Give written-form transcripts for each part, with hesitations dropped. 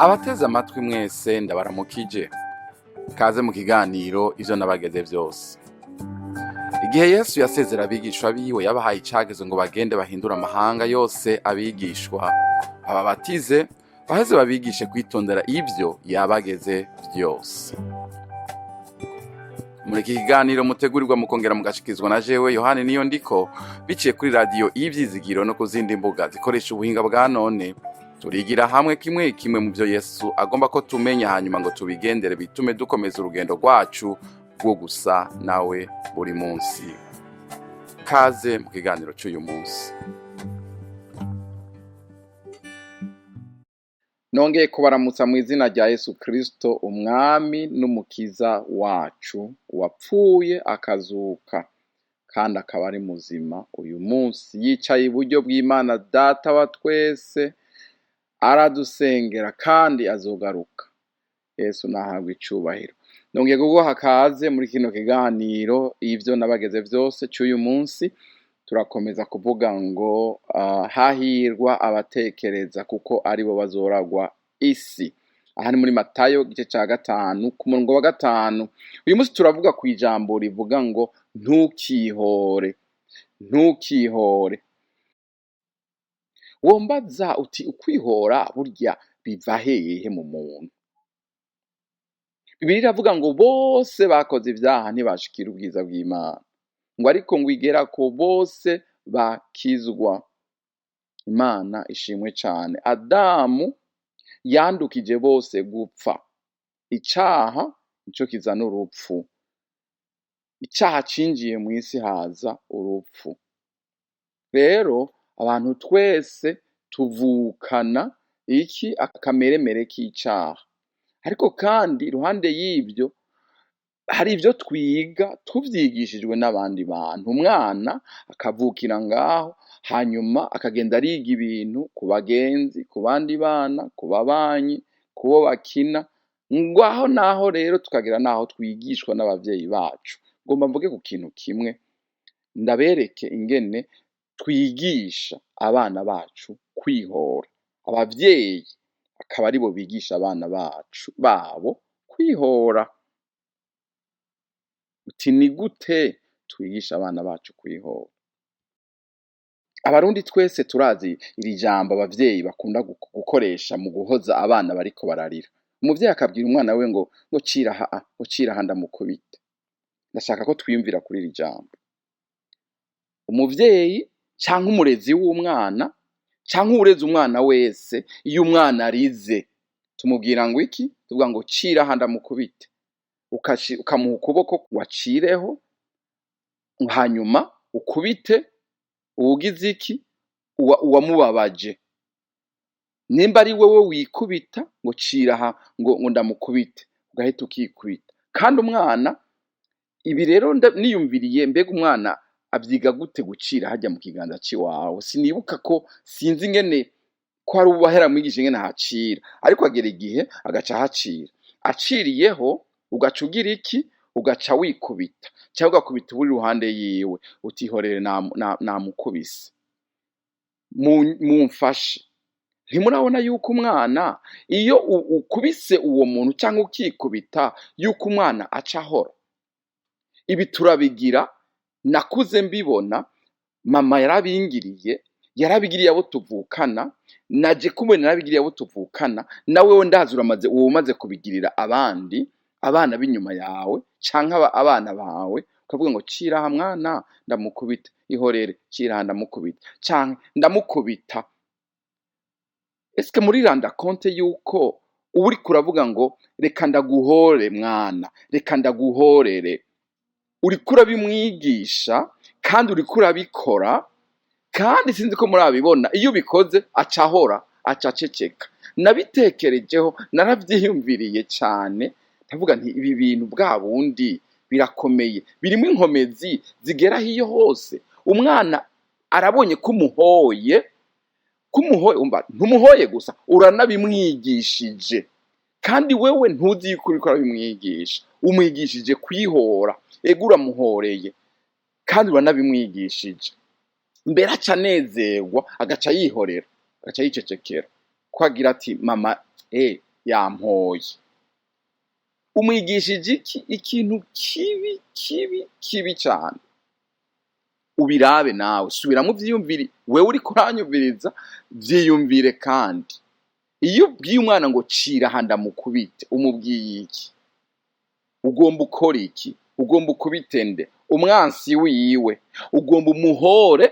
Abateze amatwi mwese, ndabaramukije. Kaze mu kiganiro Ivyo Nabageze Vyose. Igihe Yesu yasezera abigishwa biwe, yabahaye icagezo ngo bagende bahindure amahanga yose abigishwa, bababatize, baheze babigishe kwitondera ivyo yabageze vyose. Muri iki kiganiro mutegurirwa mukongera mugashikizwa na jewe Yohani Niyo Ndiko, biciye kuri radiyo Ivyizigiro no ku zindi mbuga zikoresha ubuhinga bwa none, turigira hamwe kimwe kimwe mu byo Yesu agomba ko tumenya, hanyuma ngo tubigendere, bitume dukomeza urugendo rwacu rwo gusa nawe buri munsi. Kaze mu kiganiro cy'uyu munsi. Nongeye kubaramutsa mu izina rya Yesu Kristo, umwami n'umukiza wacu, wapfuye akazuka kandi akaba ari muzima uyu munsi, yicaye iburyo bw'Imana Data wa twese, aradusengera kandi azogaruka. Yesu nahabwa icubahiro. Nongeye kuguha kaze muri kino kiganiro Ivyo Nabageze Vyose cy'uyu munsi. Turakomeza kuvuga ngo hahirwa abatekereza, kuko aribo bazoragwa isi. Aha ni muri Matayo igice ca 5 ku murongo wa 5. Uyu munsi turavuga ku ijambo rivuga ngo ntukihore, ntukihore. Wombaza uti ukwihora burya biva hehe mu muntu? Bibiliya iravuga ngo bose bakoze ibyaha ntibashikira ubwiza bw'Imana, ngo ariko ngo igera ko bose bakizwa. Imana ishimwe cane. Adamu yandukije bose gupfa. Icaha nico kizana urupfu. Icaha cinjiye mw'isi haza urupfu. Rero abantu twese tuvukana iki? Akameremere k'icaha. Ariko kandi iruhande y'ivyo hari ivyo twiga tuvyigishijwe n'abandi bantu. Umwana akavukira ngaho, hanyuma akagenda ariga ibintu ku bagenzi, ku bandi bana, ku babanyi, kubo bakina. Ngaho naho rero tukagera naho twigishwa n'abavyeyi bacu. Ngomba mvuge ku kintu kimwe, ndabereke ingene twigisha abana bacu kwihora. Abavyeyi akaba aribo bigisha abana bacu babo kwihora. Uti ni gute twigisha abana bacu kwihora? Abarundi twese turazi iri jambo abavyeyi bakunda gukoresha mu guhoza abana bariko bararira. Umuvyeyi akabwira umwana we ngo cira aha, ngo cira aha ndamukubite. Ndashaka ko twiyumvira kuri iri jambo. Umuvyeyi canke umurezi w'umwana canke uwureze umwana wese, iyo umwana arize tumubwira ngo iki? Tuvuga ngo cira aha ndamukubite. Ukamuha ukuboko wacireho, hanyuma ukubite uwugize iki? Uwamubabaje. Nimba ari wewe wikubita ngo cira aha ngo ndamukubite, ugahita ukikubita. Kandi umwana, ibi rero niyumviriye, mbega umwana avyiga gute gucira harya mu kiganza ciwawe? Sinibuka ko sinzi ingene ko hari uwahera mwigisha ingene ahacira, ariko agera igihe agaca ahacira. Aciriyeho ugaca ugira iki? Ugaca wikubita cyangwa ugakubita uri iruhande yiwe, utihorere namukubise, mumfashe. Ntimurabona yuko umwana iyo ukubise uwo muntu cyangwa ukikubita, yuko umwana aca ahora? Ibi turabigira, nakuze mbibona, mama yarabingiriye, yarabigiriye abo tuvukana, naje kubona yarabigiriye abo tuvukana, nawewe ndazi uramaze, uba umaze kubigirira abandi, abana b'inyuma yawe canke abana bawe, ukavuga ngo cira aha mwana ndamukubita, ihorere, cira aha ndamukubita, canke ndamukubita. Eske muri randa konte yuko uba uriko uravuga ngo reka ndaguhore mwana, reka ndaguhorere, uriko urabimwigisha kandi uriko urabikora, kandi sinzi ko murabibona, iyo ubikoze aca ahora, aca aceceka. Nabitekerejeho, naravyiyumviriye cane, ndavuga nti ibi bintu bwa bundi birakomeye, birimo inkomezi zigera hiyo hose. Umwana arabonye ko umuhoye, ko umuhoye, umva ntumuhoye gusa, uranabimwigishije. Kandi wewe ntuzi yuko uriko urabimwigisha, umwigishije kwihora, ego uramuhoreye kandi uranabimwigishije. Mbere aca anezerwa, agaca yihorera, agaca yicecekera, ko agira ati mama, Yampoye. Umwigishije iki? Ikintu kibi, kibi, kibi cane. Ubirabe nawe, subiramwo uvyiyumvire. Wewe uriko uranyumviriza, vyiyumvire. Kandi iyo ubwiye umwana ngo "Cira aha ndamukubite", umubwiye iki? Ugomba ukora iki? Ugomba ukubite nde? Umwansi wiwe. Ugomba umuhore,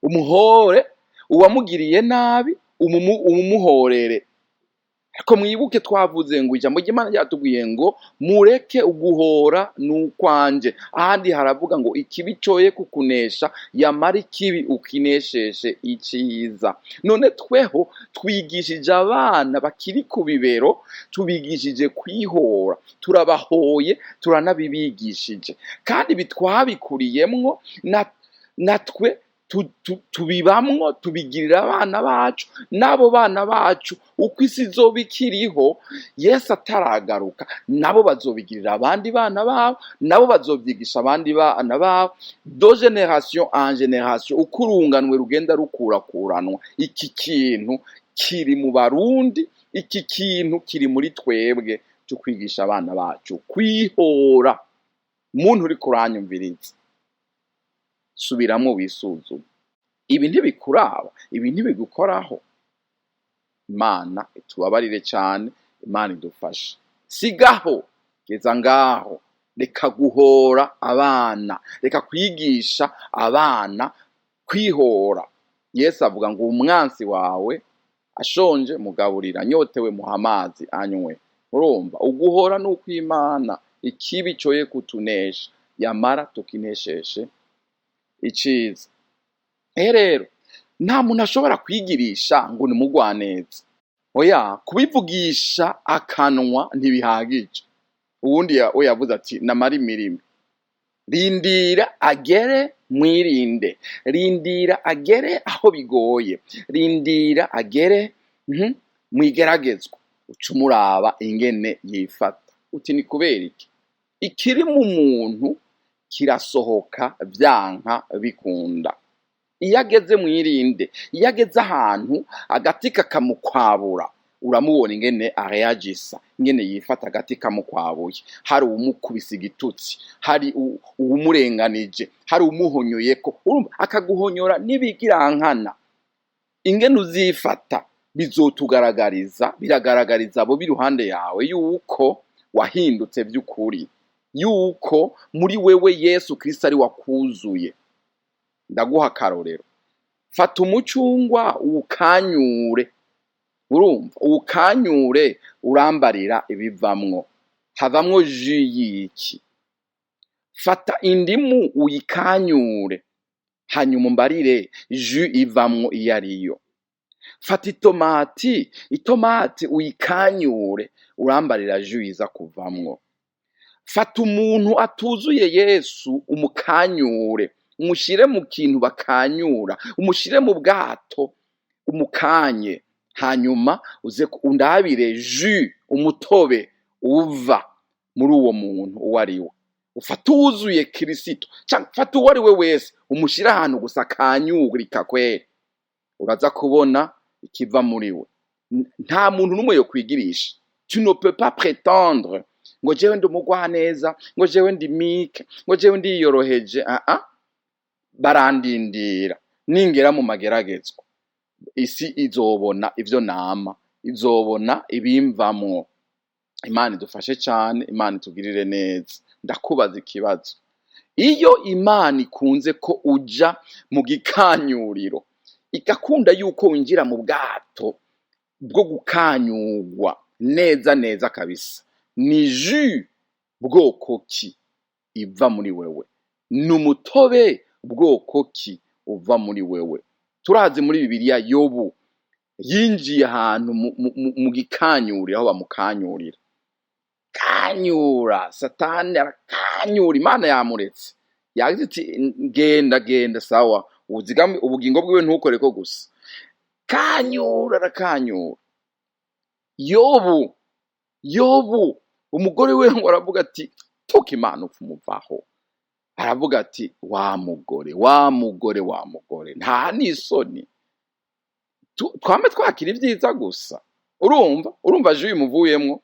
umuhore uwamugiriye nabi, umumuhorere. Ariko mwibuke twavuze ngo ijambo ry'Imana ryatubwiye ngo "Mureke, uguhora n'ukwanje." Ahandi haravuga ngo "Ikibi coye kukunesha, yamara ikibi ukinesheshe iciza." None tweho twigishije abana bakiri ku bibero, tubigishije kwihora, turabahoye, turanabibigishije. Kandi ibi twabikuriyemwo natwe tubibamwo, tubigirira abana bacu. N'abo bana bacu, uko isi izoba ikiriho, Yesu ataragaruka, nabo bazobigirira abandi bana babo, nabo bazovyigisha abandi bana babo, de génération en génération, uko urunganwe rugenda rukurakuranwa. Iki kintu kiri mu Barundi, iki kintu kiri muri twebwe cyo kwigisha abana bacu kwihora. Muntu uriko uranyumviriza, subiramwo wisuzume. Ibi ntibikuraba? Ibi ntibigukoraho? Imana itubabarire cyane, Imana idufashe. Sigaho, geza ngaho, reka guhora abana, reka kwigisha abana kwihora. Yesu avuga ngo "Umwansi wawe ashonje mugaburira, anyotewe muha amazi anywe." Urumva, uguhora ni ukw'Imana. Ikibi coye kutunesha, yamara tukinesheshe iciza. Ehe rero, nta muntu ashobora kwigirisha ngo ni mugwaneza. Oya, kubivugisha akanwa ntibihagije. Uwundi we yavuze ati "Namara imirimo." Rindira agere mwirinde, rindira agere aho bigoye, rindira agere mwigeragezwa, uca umuraba ingene yifata. Uti ni kubera iki? Ikiri mu muntu kirasohoka vyanka bikunda. Iyo ageze mwirinde, iyo ageze ahantu agati kakamukwabura, uramubona ingene areyagisa, ingene yifata agati kamukwabuye. Hari uwumukubise igitutsi, hari uwumurenganije, hari uwumuhonyoyeko, urumva akaguhonyora n'ibigirankana. Ingene uzifata bizotugaragariza, biragaragariza abo b'iruhande yawe yuko wahindutse vy'ukuri, yuko muri wewe Yesu Kristo ari wakuzuye. Ndaguha akarorero: fata umucungwa uwukanyure, urumva, uwukanyure, urambarira ibivamwo. Havamwo jus y'iki? Fata indimu uyikanyure, hanyuma umbarire jus ivamwo iyo ariyo. Fata itomati, itomati uyikanyure, urambarira jus iza kuvamwo. Fata umuntu atuzuye Yesu umukanyure, umushire mu kintu bakanyura, umushire mu bwato umukanye, hanyuma uze undabire jus, umutobe uva muri uwo muntu uwo ari we. Ufate uwuzuye Kirisito canke fata uwo ari we wese, umushire ahantu gusa akanyurika kweri, uraza kubona ikiva muri we. Nta muntu n'umwe yokwigirisha. Tu ne peux pas prétendre ngo "Jewe ndi umugwaneza", ngo "Jewe ndi meek", ngo "Jewe ndiyoroheje." Ah ah, barandindira ningera mu mageragezwa, isi izobona ivyo nama, izobona ibimvamwo. Imana idufashe cane, Imana itugirire neza. Ndakubaza ikibazo: iyo Imana ikunze ko uja mu gikanyuriro, igakunda yuko winjira mu bwato bwo gukanyurwa neza neza kabisa, ni jus bwoko ki iva muri wewe? Ni umutobe bwoko ki uva muri wewe? Turazi muri Bibiliya, Yobu yinjiye ahantu mu gikanyuriro, aho bamukanyurira, kanyura, Satani arakanyura. Imana yamuretse, yagize iti "Genda, genda, sawa, uzigame ubugingo bwiwe, ntukoreko gusa." Kanyura, arakanyura Yobu. Yobu umugore we ngo aravuga ati "Tuka Imana upfa umuvaho." Aravuga ati "Wa mugore, wa mugore, wa mugore, nta n'isoni? Twame twakira ibyiza gusa." Urumva jus imuvuyemwo.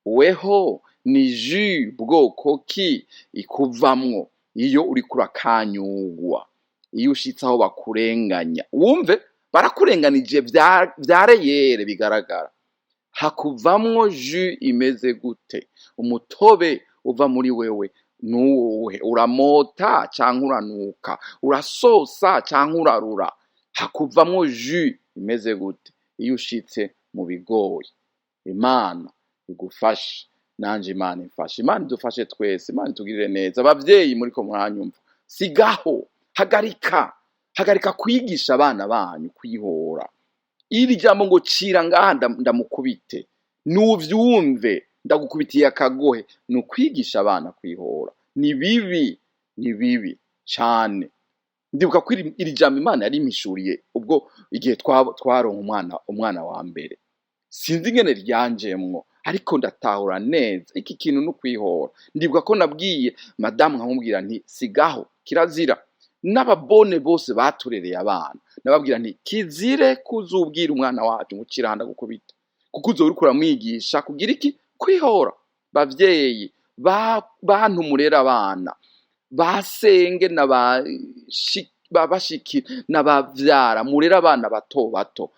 Weho ni jus bwoko ki ikuvamwo iyo uriko urakanyugwa, iyo ushitse aho bakurenganya? Wumve barakurenganije vya réel bigaragara, hakuvamwo jus imeze gute? Umutobe uva muri wewe nuwuhe? Uramota canke uranuka? Urasosa canke urarura? Hakuvamwo jus imeze gute iyo ushitse mu bigoye? Imana igufashe, nanje Imana imfashe, Imana idufashe twese, Imana itugirire neza. Abavyeyi muriko muranyumva, sigaho, hagarika, hagarika kwigisha abana banyu kwihora. Iri jambo ngo "cira ngaha ndamukubite", nuvyumve, ndagukubitiye akagohe, ni ukwigisha abana kwihora. Ni bibi, ni bibi cane. Ndibuka ko iri jambo Imana yarimpishuriye ubwo igihe twaronka umwana wa mbere. Sinzi ingene ryanjemwo, ariko ndatahura neza iki kintu no kwihora. Ndibuka ko nabwiye madamu, nkamubwira nti: "Sigaho, kirazira." N'ababone bose baturereye abana, nababwira nti: "Kizire kuzubwira umwana wacu ngo cira aha ndagukubita, kuko uzoba uriko uramwigisha kugira iki? Kwihora." Bavyeyi, bantu murera abana, basenge na ba bashiki n'abavyara murera abana bato bato,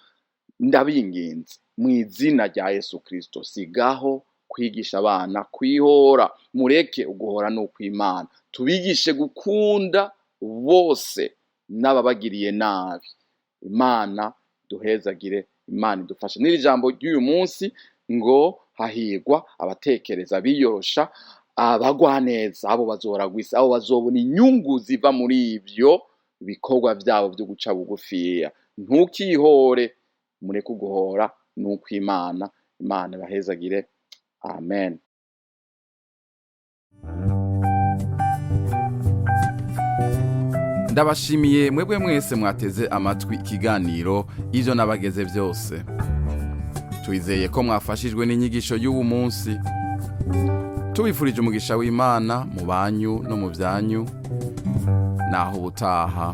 ndabinginze mu izina rya Yesu Kristo, sigaho kwigisha abana kwihora. Mureke, uguhora ni ukw'Imana. Tubigishe gukunda bose n'ababagiriye nabi. Imana duhezagire, Imana idufashe. N'iri jambo ry'uyu munsi ngo: "Hahirwa abatekereza, biyorosha, abagwaneza, abo bazoragwa isi, abo bazobona inyungu ziva muri ivyo bikorwa vyabo vyo guca bugufiya." Ntukihore, mureke, uguhora ni ukw'Imana. Imana ibahezagire. Amen. Ndabashimiye mwebwe mwese mwateze amatwi ikiganiro Ivyo Nabageze Byose. Twizeye ko mwafashijwe n'inyigisho y'uwu munsi. Tubifurije umugisha w'Imana mu banyu no mu byanyu. Naho ubutaha.